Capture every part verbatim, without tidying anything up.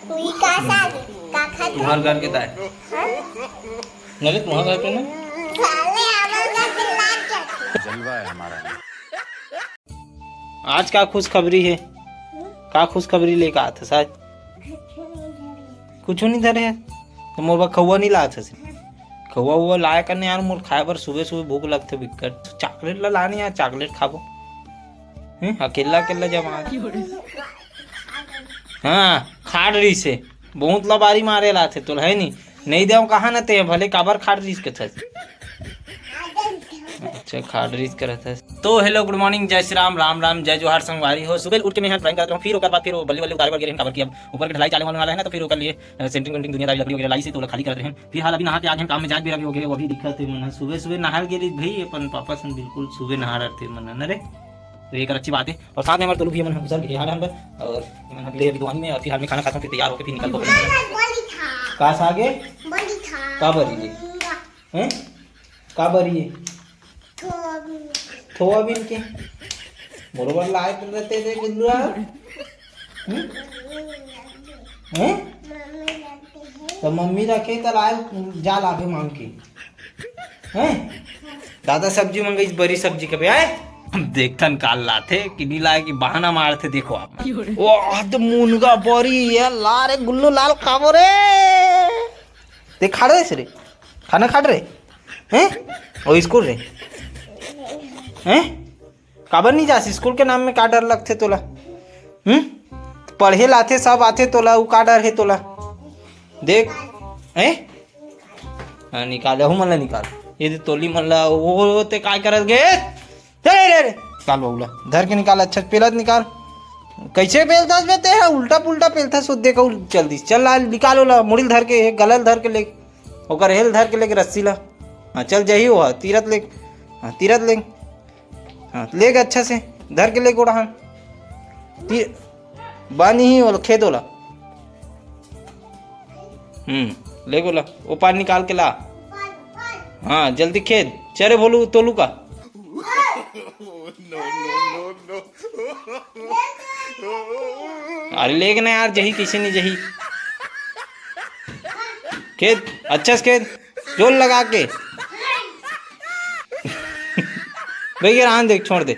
उही का साग, का खात तुम्हार घर के ताय। हाँ? अरे, तुम्हार घर के ना? साले, हमर घर के लाग जाथे। जलवा है हमारा। आज का खुशखबरी हे? का खुशखबरी लेके आत हस आज? कुछू नहीं धरे हे। तो मोर बर खउवा नहीं लात हस? खउवा उवा लाय कर नहीं यार, मोर खाय बर सुबह सुबह भूख लगथे बिकट। चॉकलेट ला लाने यार, चॉकलेट खाबो। हम्म, अकेला अकेला जमा। हाँ, खाड़ रहिस हे। बहुत लबारी मारे लाथे तोला, है नी? नहीं देव कहा न ते, भले काबर खाड़ रहिस कथस। अच्छा, खाड़ रहिस करत हस। तो hello, good morning, जय श्री राम, राम राम, जय जोहार संगवारी हो। सुबह उठ के मैं यहाँ ड्राइंग करत रहूँ, फिर ओकर बाद फिर वो बल्ली वल्ली उतारे बर गे रहेन, काबर कि अब ऊपर के ढलाई चालू होने वाला है ना, तो फिर ओकर लिए सेंटरिंग वेंटरिंग दुनियादारी लकड़ी वगैरह लाई से, तो ओला खाली करत रहेन। फिलहाल अभी नहा के आ गेन, काम में जाए के बेरा भी हो गे, वो भी दिखत हे मन ह। सुबह सुबह नहाल गे रहिस भाई, अपन पापा सन बिल्कुल सुबह नहा रहते मन ह न रे, तो ये कर अच्छी बात है। और साथ में हमारे तोलू भी मन ह घुसल गे हाल हम और मन ह ले अभी दुआन में, और फिलहाल में खाना खाता हूँ, फिर तैयार होके फिर निकल पड़ूंगा। का सागे? का बरी ले? हैं? का बरी है? थोआ बीन के। बरोबर लाए तो रहते थे गुल्लू यार। हम्म? हैं? तो मम्मी रखे तो लाए, जा लागे मांग के। हैं? दादा सब्जी मंगाइस, बरी सब्जी कबे आए? देखथन काल लाथे कि नहीं लाए कि बहाना मारथे। देखो आप, वो आज मुनगा बरी है, ला रे गुल्लू लाल खाबो रे। देख खा रहे रे, खाना खा रहे हैं? और स्कूल रे हैं? काबर नहीं जास स्कूल के नाम में? का डर लगथे तोला? हम्म, पढ़े लाथे, सब आथे तोला, उ का डर हे तोला? देख, हैं? हाँ, निकाल, अहू मन ला निकाल। ये दे तोली मन ला, वो ते काय करत गे? रे, रे, रे, निकाल बउला, धर के निकाल, अच्छा पेलत निकाल। कैसे पेलथस बे ते ह? उल्टा पुल्टा पेलथस, वो देखो, चल दिस, चल ला, निकाल ओला, मुड़िल धर के, एक गलल धर के ले, ओकर हेल धर के लेके रस्सी ला। हाँ, चल जाही वो, तीरत ले, हाँ, तीरत ले। हाँ, लेग अच्छा से, धर के लेग ओड़ा, हाँ। ती-, बानी ही ओला, खेद ओला। हम्म, लेग ओला, वो पार निकाल के ला। हाँ, जल्दी खेद। चरे भोलू, तोलू का। अरे लेग ना यार, जही कैसे नहीं जही। खेद, अच्छा से खेद। जोर लगा के। भैया, रहन दे, छोड़ दे।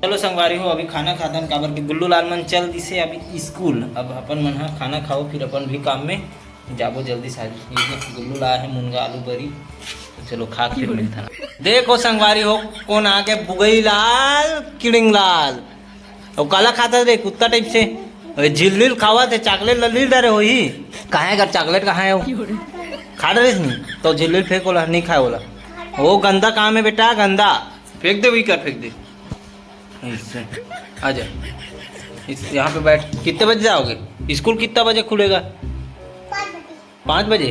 चलो संगवारी हो, अभी खाना खाथन, काबर के गुल्लू लाल मन चल दिसे अभी स्कूल। अब अपन मन ह खाना खाओ, फिर अपन भी काम में जाबो जल्दी से। आज ये देख, गुल्लू ला है मुनगा आलू बरी। तो चलो खा के फिर मिलथन। देखो संगवारी हो, कौन आगे, बुगई लाल, किड़िंग लाल। अउ काला खाता रे कुत्ता टाइप से? अरे झिलमिल खावा थे, चॉकलेट ला लील डरे होही। कहाँ है कर चॉकलेट, कहाँ है वो? खा डरे नहीं तो झिलमिल फेंक ओला, नहीं खाए ओला। वो गंदा काम है बेटा, गंदा। फेंक दे, वही कर फेंक दे। इससे आ जा, इस यहाँ पे बैठ। कितने बजे जाओगे स्कूल? कितना बजे खुलेगा? पाँच बजे।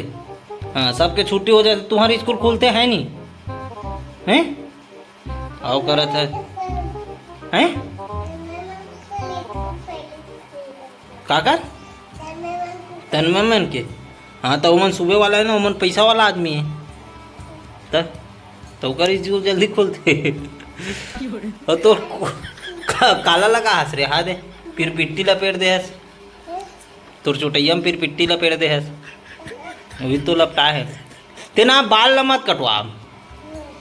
हाँ, सबके छुट्टी हो जाए तो तुम्हारे स्कूल खुलते हैं नहीं? हैं? आओ करत है। हैं? का कर? तन्मय मन के? हाँ, तो ओमन सुबह वाला है ना, ओमन पैसा वाला आदमी है। त, तो ओकर स्कूल जल्दी खुलते। और तो का, काला लगा हंस रे, हा दे, फिर पिट्टी लपेट दे हंस। तोर चोटैया में फिर पिट्टी लपेट दे हस। अभी तो लपटा है। ते ना बाल ला मत कटवा,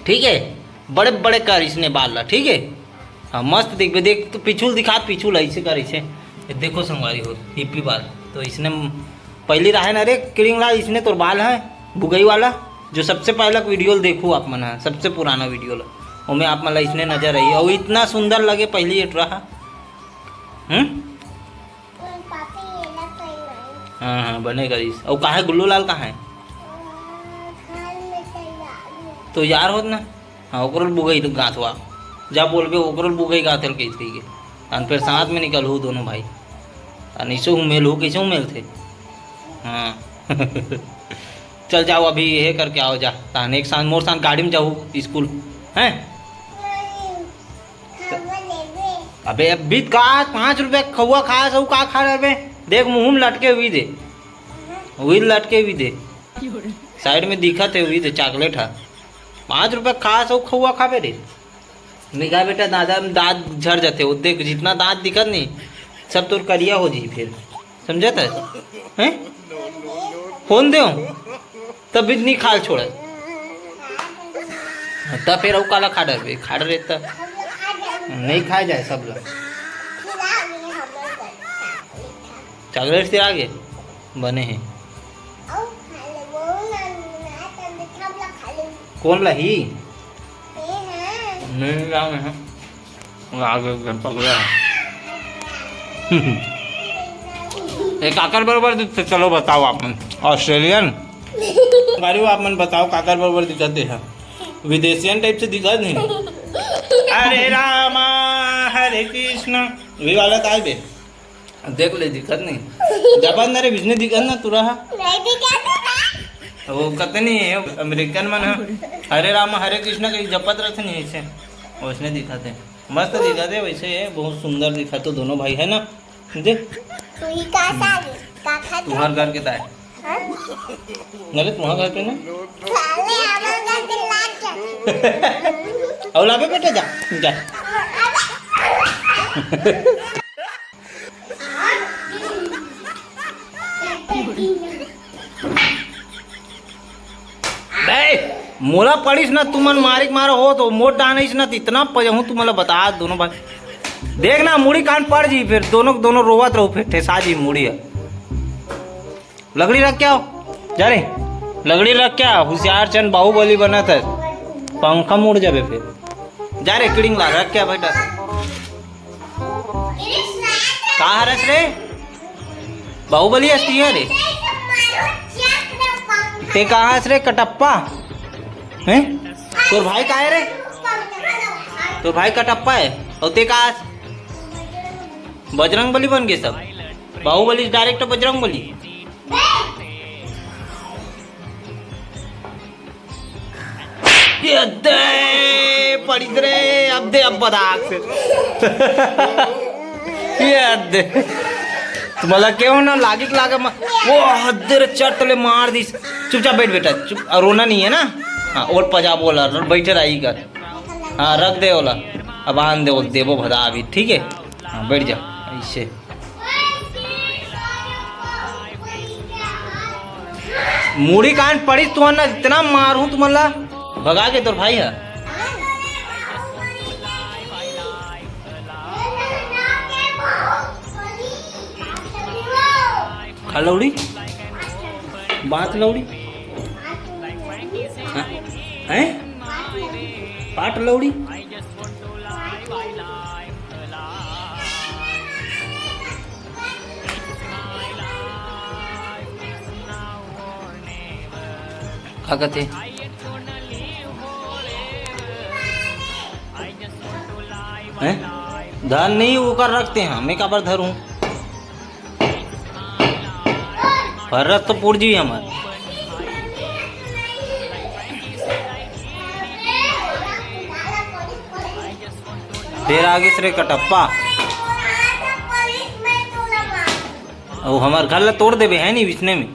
ठीक है? बड़े बड़े कर इसने बाल ला, ठीक है? हाँ, मस्त दिखबे। देख तो पिछुल दिखा, पिछुल ऐसे कर, ऐसे। ये देखो संगवारी हो, हिप्पी बाल। तो इसने पहली रहे ना रे किड़िंग ला, इसने तोर बाल है बुगई वाला, जो सबसे पहला वीडियो देखू आप मन ह, सबसे पुराना वीडियो ला, ओमे आप मन ला इसने नजर आई। और इतना सुंदर लगे पहली ये रहा। हम्म? हाँ, हाँ, बने करिस। अउ काहे गुल्लू लाल कहाँ है? तो यार होत ना। हाँ, ओकरो ल बुगई गाँथवा। जा बोलबे, ओकरो ल बुगई गाँथे ल कहिस कहिके। तान फिर साथ में निकलहू दोनों भाई। तान इसे हूँ मेलहू, कैसे हूँ मेलथे? हाँ। चल जाओ, अभी ये करके आओ जा। तान एक साथ, मोर साथ गाड़ी में जाहू स्कूल। हैं? अबे, अभी का पाँच रुपया खउआ खाए, सब का खा रहे बे? देख, मुँह में लटके हुई दे, हुई लटके हुई दे, साइड में दिखत है हुई दे, चॉकलेट है। पाँच रुपया खा, सब खउआ खाबे रे? नहीं खा बेटा, दादा, दांत झड़ जाते। वो देख, जितना दांत दिखत नहीं, सब तोर करिया हो जी फिर। समझत है? हैं? फोन देव, तब भी नहीं खाल छोड़े। तब फिर अउ काला खा डरबे, खा डरे त नहीं खाए जाए सब लोग। चॉकलेट से आगे बने हैं। कौन ला ही? नहीं, लाओ नहीं। आगे एकदम पकड़ा है। ए, काकर बरोबर दिखते, चलो बताओ आप मन। ऑस्ट्रेलियन? गाड़ी आप मन बताओ, काकर बरोबर दिखते हैं? विदेशियन टाइप से दिखत नहीं। हरे रामा, हरे कृष्णा, वी वाला काय बे? देख ले, दिखत नहीं। जब ना रे, बिजने दिखत ना तुरा हा। नहीं दिखत ना। वो कते नहीं है, अमेरिकन मन हा। हरे रामा, हरे कृष्णा कहीं जपत रहते नहीं ऐसे। वैसने दिखत है। मस्त दिखत है वैसे, ये बहुत सुंदर दिखत तो दोनों भाई है ना। देख। तू ही का साली, का खाते? तुम्हार घर के ताय। हाँ? अरे तुम्हार घर के ना? साले, हमार घर के लाग जा। अउ लाबे बेटा, जा, जा। बे, मोला पड़ीस ना, तुमन मारिक मारो हो तो मोट डानिस ना, तो इतना पजहूँ तुमला बता दोनों भाई। देख ना, मुड़ी कान पड़ जी, फिर दोनों, दोनों रोवत रहो, फिर ठेसा जी मुड़ी है। लकड़ी रख के आओ, जा रे, लकड़ी रख के आ, हुसियार चंद बाहुबली बनत है, पंखा मुड़ जाबे फिर। जा रे, किड़िंग ला रख के आ बेटा। का हरस रे? बाहुबली हस्ती है रे। ते कहाँ हस रे कटप्पा? हैं? तोर भाई का है रे? तोर भाई कटप्पा है। और ते का हस? बजरंग बली बन गए सब। बाहुबली डायरेक्ट बजरंग बली। ये दे, पड़ी रे, अब दे, अब बता से। ये दे। तुम्हाला केहू ना लागिक लागे म-, वो हद्दे रे चट ले मार दिस। चुपचाप बैठ बेटा, चुप, और रोना नहीं है ना। हाँ, और पजा बोला, बैठे रही कर। हाँ, रख दे ओला। अब आन दे, वो देबो भदा अभी, ठीक है? हाँ, बैठ जा, ऐसे। मुड़ी कान पड़ी तुमन ना, इतना मारूं तुमन ला, भगा के तोर भाई है। खा लौड़ी, बात लौड़ी, हैं? पाट लौड़ी। का कथे? हैं? धन नहीं, ओकर रखते हैं, मैं काबर धरूं? फरस तो पुरजी हमर। फेर आगिस रे कटप्पा। अउ हमर घर ला तोड़ देबे, है नी, बिसने में।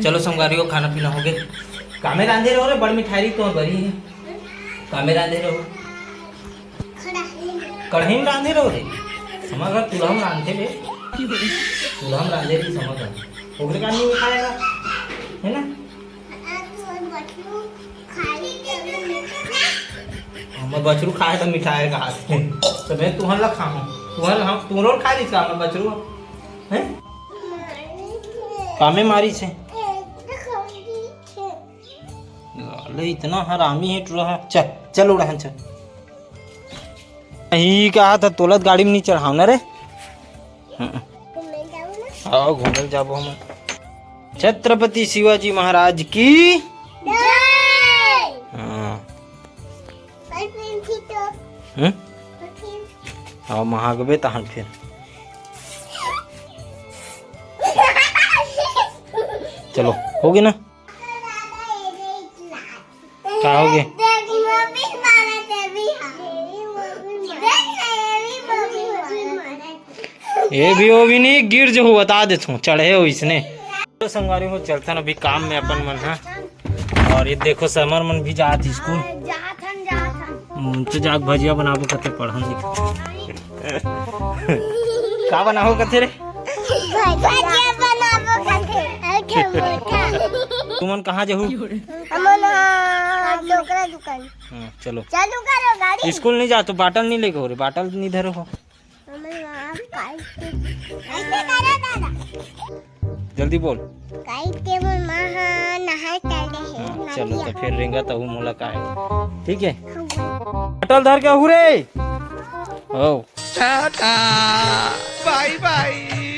चलो संगवारी हो, खाना पीना हो गए। कामे रांधे रहो रे, बड़ मिठाई रही तो बरी है। कामे रांधे रहो। कढ़ाई में रांधे रहो रे। हमारे घर चूल्हा में रांधते बे। चूल्हा में रांधे रही समझ आ। ओकरे का नहीं खाएगा, है ना? हमर बछरू खाए तो मिठाई का हाथ में। तो मैं तुहर ला खाऊं। तुहर हम, तुहरो खा ली का हमर बछरू? हैं? कामे मारी से। ले, इतना हरामी है टुरा। चल, चल उड़हन चल। यही कहा था, तोलत गाड़ी में नहीं चढ़ाओ ना रे। हम्म। आओ, घूमल जाबो हम। छत्रपति शिवाजी महाराज की। हाँ। हम्म? आओ, महागबे तहन फिर। चलो, हो गए ना? का हो गए? ये भी, वो भी नहीं, गिर जो हो, बता देत हूँ, चढ़े हो इसने। तो संगवारी हो, चलथन अभी काम में अपन मन, हाँ। और ये देखो, समर मन भी जात स्कूल। हाँ, जात हन, जात हन। हम्म, तो जाके भजिया बनाबो कथे, पढ़न लिखन। का बनाबो कथे रे? भजिया बनाबो कथे। अच्छा, मोटा। तुमन कहाँ जहू? हमन, हाँ, डोकरा दुकान। हाँ, चलो। चालू करो गाड़ी। स्कूल नहीं जा तो बाटल नहीं लेके हो रे, बाटल नहीं धरे हो। हमन वहाँ काई के, ऐसे करो दादा। जल्दी बोल। काई के मोर माँ हा नहाए चल रहे हैं, हाँ, चलो नदिया। तो फिर रेंगा तहू मोला काय, ठीक है? हाँ। बाटल धर के हू रे। ओ। टाटा, बाय बाय।